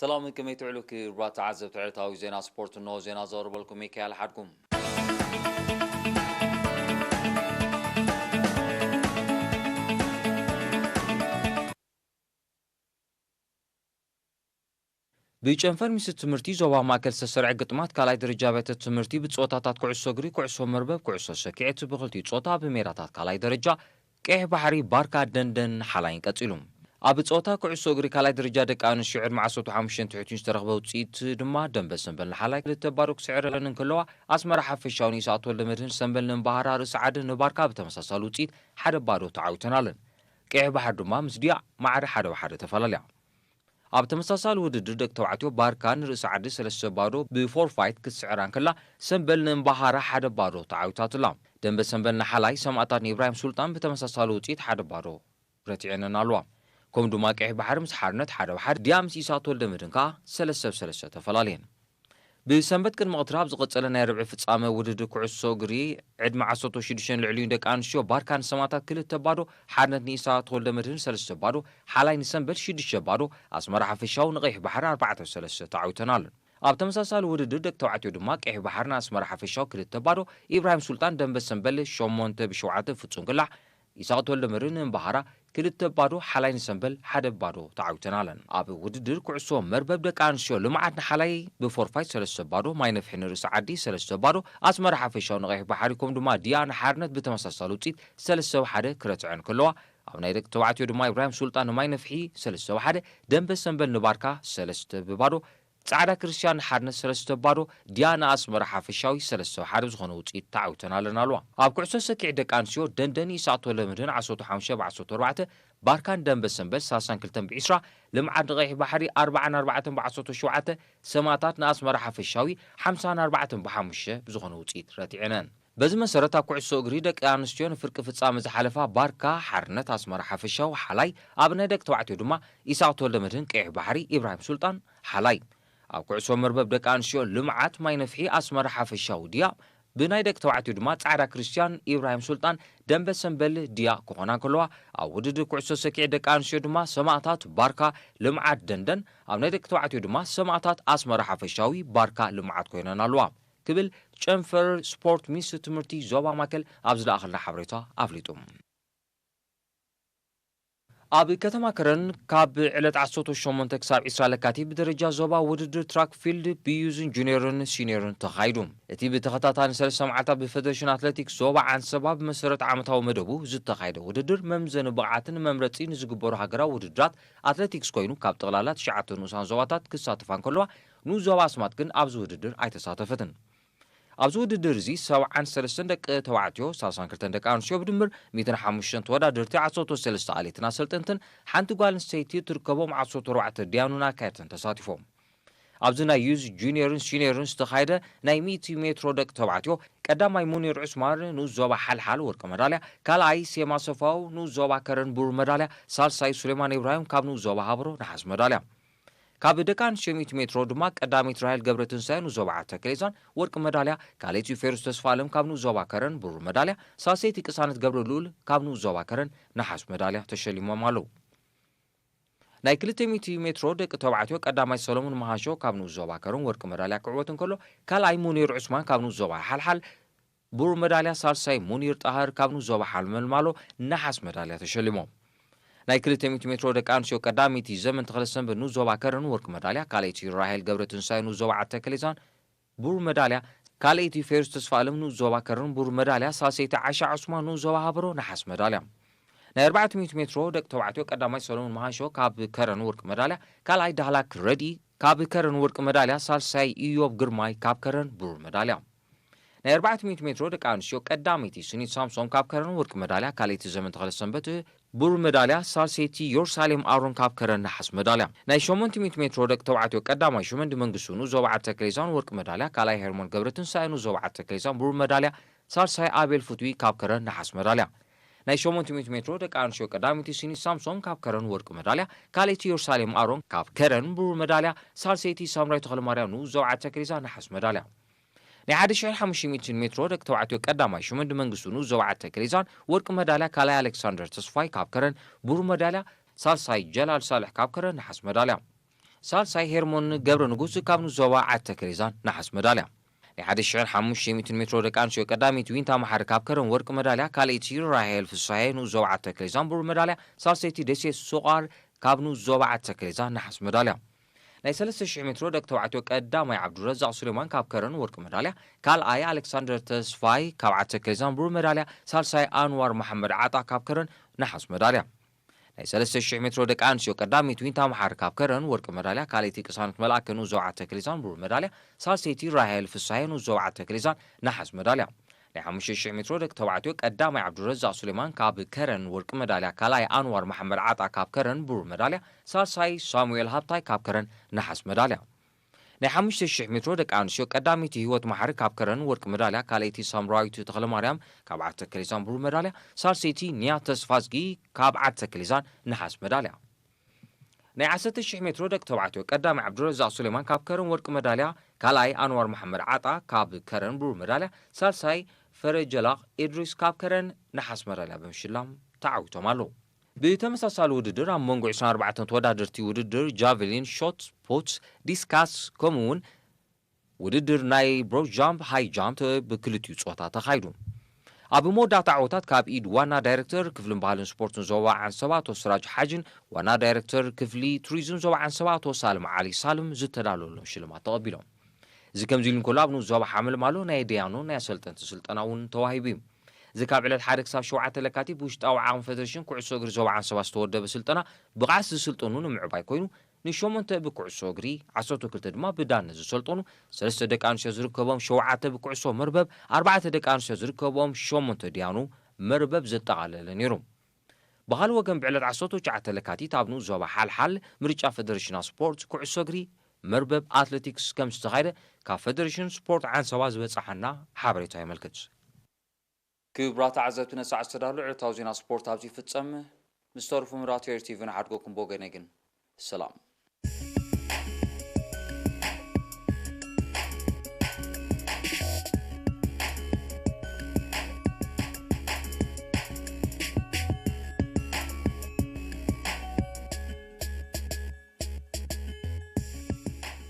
ሰላም፣ ከመይ ትውዕሉ ክቡራት ተዓዘብቲ ዕለታዊ ዜና ስፖርት? እንሆ ዜና ዘቕርበልኩም ሚካኤል ሓድጉም። ብጨንፈር ሚኒስትሪ ትምህርቲ ዞባ ማእከል ዝተሰርዐ ግጥማት ካልኣይ ደረጃ ኣብያተ ትምህርቲ ብጾታታት ኩዕሶ እግሪ፣ ኩዕሶ መርበብ፣ ኩዕሶ ሰኪዔት ብኽልቲኡ ጾታ ብሜዳታት ካልኣይ ደረጃ ቀይሕ ባሕሪ፣ ባርካ፣ ደንደን ሓላይን ቀጺሉ። ኣብ ጸወታ ኩዕሶ እግሪ ካልኣይ ደረጃ ደቂ ኣንስትዮ ዕድመ ዓሰርተ ሓሙሽተ ትሕቲን ዝተረኽበ ውጽኢት ድማ ደንበ ሰንበል ንሓላይ ክልተ ባዶ ክስዕረለን እንከለዋ፣ ኣስመራ ሓፈሻዊ ንኢሳት ወልደመድህን ሰንበል ንእምባሃራ ርእሲ ዓዲ ንባርካ ብተመሳሳሊ ውጽኢት ሓደ ባዶ ተዓዊተናለን። ቀይሕ ባሕሪ ድማ ምስ ድያ ማዕረ ሓደ ብሓደ ተፈላለያ። ኣብ ተመሳሳሊ ውድድር ደቂ ተባዕትዮ ባርካ ንርእሲ ዓዲ ሰለስተ ባዶ ብፎርፋይት ክትስዕራ እንከላ፣ ሰንበል ንእምባሃራ ሓደ ባዶ ተዓዊታትላ። ደንበ ሰንበል ንሓላይ ሰማእታት ንኢብራሂም ሱልጣን ብተመሳሳሊ ውጽኢት ሓደ ባዶ ረቲዐነን ኣለዋ። ከምኡ ድማ ቀይሕ ባሕሪ ምስ ሓርነት ሓደ ብሓደ፣ ድያ ምስ ኢሳት ወልደመድህን ከኣ ሰለስተ ብ ሰለስተ ተፈላለየን። ብሰንበት ቅድሚ ቀትሪ ኣብ ዝቐጸለ ናይ ርብዒ ፍጻመ ውድድር ኩዕሶ እግሪ ዕድመ ዓሰርተ ሽዱሽተን ልዕሊኡን ደቂ ኣንስትዮ ባርካ ንሰማእታት ክልተ ባዶ፣ ሓርነት ንኢሳት ወልደመድህን ሰለስተ ባዶ፣ ሓላይ ንሰንበል ሽዱሽተ ባዶ፣ ኣስመራ ሓፈሻዊ ንቀይሕ ባሕሪ ኣርባዕተ ብ ሰለስተ ተዓዊተናለን። ኣብ ተመሳሳሊ ውድድር ደቂ ተባዕትዮ ድማ ቀይሕ ባሕሪ ንኣስመራ ሓፈሻዊ ክልተ ባዶ፣ ኢብራሂም ሱልጣን ደንበ ሰንበል ሸሞንተ ብ ሸውዓተ ፍጹም ክላዕ፣ ኢሳቕ ተወልደመድህን ንእምባሃራ ክልተ ባዶ፣ ሓላይ ንሰንበል ሓደ ባዶ ተዓዊተናለን። ኣብ ውድድር ኩዕሶ መርበብ ደቂ ኣንስትዮ ልምዓት ንሓላይ ብፎርፋይት ሰለስተ ባዶ፣ ማይ ነፍሒ ንርእሲ ዓዲ ሰለስተ ባዶ፣ ኣስመራ ሓፈሻዊ ንቐይሕ ባሕሪ ከምኡ ድማ ድያ ንሓርነት ብተመሳሳሊ ውጽኢት ሰለስተ ብ ሓደ ክረትዐን ከለዋ፣ ኣብ ናይ ደቂ ተባዕትዮ ድማ ኢብራሂም ሱልጣን ንማይ ነፍሒ ሰለስተ ብ ሓደ፣ ደንበ ሰንበል ንባርካ ሰለስተ ብ ባዶ፣ ጻዕዳ ክርስትያን ንሓርነት ሰለስተ ባዶ፣ ድያ ንኣስመራ ሓፈሻዊ ሰለስተ ብ ሓደ ብዝኾነ ውጽኢት ተዓዊተናለን ኣለዋ። ኣብ ኩዕሶ ሰኪዕ ደቂ ኣንስትዮ ደንደን ኢሳቅ ተወልደመድህን ዓሰርተ ሓሙሽተ ብ ዓሰርተ ኣርባዕተ፣ ባርካን ደንበ ሰንበል ሰላሳን ክልተን ብ ዕስራ፣ ልምዓት ንቐይሕ ባሕሪ ኣርባዓን ኣርባዕተን ብ ዓሰርተ ሸውዓተ፣ ሰማእታት ንኣስመራ ሓፈሻዊ ሓምሳን ኣርባዕተን ብ ሓሙሽተ ብዝኾነ ውጽኢት ረቲዐነን። በዚ መሰረት ኣብ ኩዕሶ እግሪ ደቂ ኣንስትዮ ንፍርቂ ፍጻመ ዝሓለፋ ባርካ ሓርነት ኣስመራ ሓፈሻዊ ሓላይ፣ ኣብ ናይ ደቂ ተባዕትዮ ድማ ኢሳቅ ተወልደመድህን ቀይሕ ባሕሪ ኢብራሂም ሱልጣን ሓላይ። ኣብ ኩዕሶ መርበብ ደቂ ኣንስትዮ ልምዓት ማይ ነፍሒ ኣስመራ ሓፈሻዊ ድያ ብናይ ደቂ ተባዕትዮ ድማ ጻዕዳ ክርስትያን ኢብራሂም ሱልጣን ደንበ ሰንበል ድያ ክኾና እንከለዋ፣ ኣብ ውድድር ኩዕሶ ሰኪዕ ደቂ ኣንስትዮ ድማ ሰማእታት ባርካ ልምዓት ደንደን፣ ኣብ ናይ ደቂ ተባዕትዮ ድማ ሰማእታት ኣስመራ ሓፈሻዊ ባርካ ልምዓት ኮይነን ኣለዋ ክብል ጨንፈር ስፖርት ሚኒስትሪ ትምህርቲ ዞባ ማእከል ኣብ ዝለኣኸልና ሓበሬታ ኣፍሊጡ። ኣብ ከተማ ከረን ካብ ዕለት ዓሰርተ ሸሞንተ ክሳብ ዕስራ ለካቲት ብደረጃ ዞባ ውድድር ትራክ ፊልድ ብዩዝን ጁኒየርን ሲኒየርን ተኻይዱ። እቲ ብተኸታታሊ ሰለስተ መዓልታት ብፌደሬሽን ኣትሌቲክስ ዞባ ዓንሰባ ብመሰረት ዓመታዊ መደቡ ዝተኻየደ ውድድር መምዘኒ ብቕዓትን መምረጺ ንዝግበሩ ሃገራዊ ውድድራት ኣትሌቲክስ ኮይኑ ካብ ጠቕላላ ትሽዓተ ንኡሳን ዞባታት ክሳተፋ እንከለዋ ንኡስ ዞባ ኣስማጥ ግን ኣብዚ ውድድር ኣይተሳተፈትን። ኣብዚ ውድድር እዚ ሰብዓን ሰለስተን ደቂ ተባዕትዮ፣ ሰላሳን ክልተን ደቂ ኣንስትዮ ብድምር ሚእትን ሓሙሽተን ተወዳደርቲ ዓሰርተ ሰለስተ ኣትሌትን ኣሰልጠንትን ሓንቲ ጓል ኣንስተይቲ እትርከቦም ዓሰርተ ኣርባዕተ ደያኑን ኣካየድትን ተሳቲፎም። ኣብዚ ናይ ዩዝ ጁኒየርን ሲኒየርን ዝተኻየደ ናይ ሚእቲ ሜትሮ ደቂ ተባዕትዮ ቀዳማይ ሙኒር ዑስማን ንኡስ ዞባ ሓልሓል ወርቂ መዳልያ፣ ካልኣይ ሴማ ሰፋው ንኡስ ዞባ ከረን ብሩር መዳልያ፣ ሳልሳይ ሱሌማን ኢብራሂም ካብ ንኡስ ዞባ ሃብሮ ነሓስ መዳልያ። ካብ ደቂ ኣንስትዮ ሚእቲ ሜትሮ ድማ ቀዳመይቲ ራሄል ገብረትንሳኤ ንኡስ ዞባ ዓዲ ተከሌዛን ወርቂ መዳልያ፣ ካልኣይቲ ፌሩስ ተስፋኣለም ካብ ንኡስ ዞባ ከረን ብሩር መዳልያ፣ ሳልሰይቲ ቅሳነት ገብረልኡል ካብ ንኡስ ዞባ ከረን ነሓስ መዳልያ ተሸሊሞም ኣለዉ። ናይ ክልተ ሚእቲ ሜትሮ ደቂ ተባዕትዮ ቀዳማይ ሰሎሞን መሃሾ ካብ ንኡስ ዞባ ከረን ወርቂ መዳልያ ክዕወት እንከሎ፣ ካልኣይ ሙኒር ዑስማን ካብ ንኡስ ዞባ ሓልሓል ብሩር መዳልያ፣ ሳልሳይ ሙኒር ጣህር ካብ ንኡስ ዞባ ሓመልማሎ ነሓስ መዳልያ ተሸሊሞም። ናይ ክልተ ሚእቲ ሜትሮ ደቂ ኣንስትዮ ቀዳመይቲ ዘመን ተኽለሰንበት ንኡስ ዞባ ከረን ወርቂ መዳልያ፣ ካልኣይቲ ራሄል ገብረትንሳኤ ንኡስ ዞባ ዓዲ ተከሌዛን ብሩር መዳልያ፣ ካልኣይቲ ፌሩስ ተስፋኣለም ንኡስ ዞባ ከረን ብሩር መዳልያ፣ ሳልሰይቲ ዓሻ ዑስማን ንኡስ ዞባ ሃበሮ ነሓስ መዳልያ። ናይ ኣርባዕተ ሚእቲ ሜትሮ ደቂ ተባዕትዮ ቀዳማይ ሰሎሞን መሃሾ ካብ ከረን ወርቂ መዳልያ፣ ካልኣይ ዳህላክ ረዲ ካብ ከረን ወርቂ መዳልያ፣ ሳልሳይ ኢዮብ ግርማይ ካብ ከረን ብሩር መዳልያ። ናይ ኣርባዕተ ሚእቲ ሜትሮ ደቂ ኣንስትዮ ቀዳመይቲ ስኒት ሳምሶን ካብ ከረን ወርቂ መዳልያ፣ ካልኣይቲ ዘመን ተኽለሰንበት ብሩር መዳልያ፣ ሳልሰይቲ ዮርሳሌም ኣሮን ካብ ከረን ነሓስ መዳልያ። ናይ ሸሞንተ ሚእቲ ሜትሮ ደቂ ተባዕትዮ ቀዳማይ ሽመንዲ መንግስቱ ንኡስ ዞባ ዓዲ ተክሌዛን ወርቂ መዳልያ፣ ካልኣይ ሄርሞን ገብረትንሳኤ ንኡስ ዞባ ዓዲ ተክሌዛን ብሩር መዳልያ፣ ሳልሳይ ኣቤል ፍትዊ ካብ ከረን ነሓስ መዳልያ። ናይ ሸሞንተ ሚእቲ ሜትሮ ደቂ ኣንስትዮ ቀዳመይቲ ስኒት ሳምሶን ካብ ከረን ወርቂ መዳልያ፣ ካልኣይቲ ዮርሳሌም ኣሮን ካብ ከረን ብሩር መዳልያ፣ ሳልሰይቲ ሳምራዊት ተኽለማርያም ንኡስ ዞባ ዓዲ ተክሌዛን ነሓስ መዳልያ። ናይ ሓደ ሺሕን ሓሙሽተ ሚእትን ሜትሮ ደቂ ተባዕትዮ ቀዳማይ ሽመንዲ መንግስቱ ንኡስ ዞባ ዓዲ ተክሌዛን ወርቂ መዳልያ፣ ካልኣይ ኣሌክሳንደር ተስፋይ ካብ ከረን ብሩር መዳልያ፣ ሳልሳይ ጀላል ሳልሕ ካብ ከረን ነሓስ መዳልያ። ሳልሳይ ሄርሞን ገብረ ንጉስ ካብ ንዞባ ዓዲ ተከሌዛን ነሓስ መዳልያ። ናይ ሓደ ሽሕን ሓሙሽተ ሚእትን ሜትሮ ደቂ ኣንስትዮ ቀዳመይቲ ዊንታ መሓሪ ካብ ከረን ወርቂ መዳልያ፣ ካልኣይቲ ራሄል ፍሳሄ ንኡስ ዞባ ዓዲ ተከሌዛን ብሩር መዳልያ፣ ሳልሰይቲ ደሴት ሱቓር ካብ ንኡስ ዞባ ዓዲ ተከሌዛን ነሓስ መዳልያ። ናይ ሰለስተ ሽሕ ሜትሮ ደቂ ተባዕትዮ ቀዳማይ ዓብዱረዛቕ ሱሌማን ካብ ከረን ወርቂ መዳልያ፣ ካልኣይ ኣሌክሳንደር ተስፋይ ካብ ዓዲ ተከሌዛን ብሩር መዳልያ፣ ሳልሳይ ኣንዋር መሓመድ ዓጣ ካብ ከረን ነሓስ መዳልያ። ናይ ሰለስተ ሽሕ ሜትሮ ደቂ ኣንስትዮ ቀዳመይቲ ዊንታ መሓሪ ካብ ከረን ወርቂ መዳልያ፣ ካልኣይቲ ቅሳነት መልኣከ ንኡስ ዞባ ዓዲ ተከሌዛን ብሩር መዳልያ፣ ሳልሰይቲ ራሄል ፍሳሄ ንኡስ ዞባ ዓዲ ተከሌዛን ነሓስ መዳልያ። ናይ ሓሙሽተ ሽሕ ሜትሮ ደቂ ተባዕትዮ ቀዳማይ ዓብዱረዛቕ ሱሌማን ካብ ከረን ወርቂ መዳልያ፣ ካልኣይ ኣንዋር መሓመድ ዓጣ ካብ ከረን ብሩር መዳልያ፣ ሳልሳይ ሳሙኤል ሃብታይ ካብ ከረን ነሓስ መዳልያ። ናይ ሓሙሽተ ሽሕ ሜትሮ ደቂ ኣንስትዮ ቀዳመይቲ ህይወት መሓሪ ካብ ከረን ወርቂ መዳልያ፣ ካልኣይቲ ሳምራዊት ተኽለማርያም ካብ ዓዲ ተከሌዛን ብሩር መዳልያ፣ ሳልሰይቲ ኒያ ተስፋዝጊ ካብ ዓዲ ተከሌዛን ነሓስ መዳልያ። ናይ ዓሰርተ ሽሕ ሜትሮ ደቂ ተባዕትዮ ቀዳማይ ዓብዱረዛቕ ሱሌማን ካብ ከረን ወርቂ መዳልያ፣ ካልኣይ ኣንዋር መሓመድ ዓጣ ካብ ከረን ብሩር መዳልያ፣ ሳልሳይ ፈረጀላቕ ኢድሪስ ካብ ከረን ነሓስ መዳልያ ብምሽላም ተዓዊቶም ኣለዉ። ብተመሳሳሊ ውድድር ኣብ መንጎ ዕስራን ኣርባዕተን ተወዳደርቲ ውድድር ጃቨሊን፣ ሾት ፑት፣ ዲስካስ ከምኡ እውን ውድድር ናይ ብሮድ ጃምፕ፣ ሃይ ጃምፕ ብክልቲኡ ጾታ ተኻይዱ። ኣብ መወዳእታ ዓወታት ካብ ኢድ ዋና ዳይሬክተር ክፍልን ባህልን ስፖርትን ዞባ ዓንሰባ ኣቶ ስራጅ ሓጅን ዋና ዳይሬክተር ክፍሊ ቱሪዝም ዞባ ዓንሰባ ኣቶ ሳልም ዓሊ ሳልም ዝተዳለወሎም ሽልማት ተቐቢሎም። እዚ ከምዚ ኢሉ እንከሎ ኣብ ንኡስ ዞባ ሓመልማሎ ናይ ደያኑ ናይ ኣሰልጠንቲ ስልጠና እውን ተዋሂቡ እዩ። እዚ ካብ ዕለት ሓደ ክሳብ ሸውዓተ ለካቲት ብውሽጣዊ ዓቕሚ ፌደሬሽን ኩዕሶ እግሪ ዞባ ዓንሰባ ዝተወደበ ስልጠና ብቕዓት ዝስልጠኑ ንምዕባይ ኮይኑ ንሸሞንተ ብኩዕሶ እግሪ፣ ዓሰርተ ክልተ ድማ ብዳነት ዝሰልጠኑ፣ ሰለስተ ደቂ ኣንስትዮ ዝርከቦም ሸውዓተ ብኩዕሶ መርበብ፣ ኣርባዕተ ደቂ ኣንስትዮ ዝርከቦም ሸሞንተ ደያኑ መርበብ ዘጠቓለለ ነይሩ። ብኻልእ ወገን ብዕለት ዓሰርተ ትሽዓተ ለካቲት ኣብ ንኡስ ዞባ ሓልሓል ምርጫ ፌደሬሽናል ስፖርት ኩዕሶ እግሪ መርበብ ኣትሌቲክስ ከም ዝተኻየደ ካብ ፌደሬሽን ስፖርት ዓንሰባ ዝበጻሓና ሓበሬታ የመልክት። ክቡራት ተዓዘብቲ ነቲ ሰዓት ዝተዳለወ ዕለታዊ ዜና ስፖርት ኣብዚ ይፍጸም። ምስ ተረፉ ምራት ኤሪ ቲቪ ንሓድጎኩም ብወገነይ ግን ሰላም።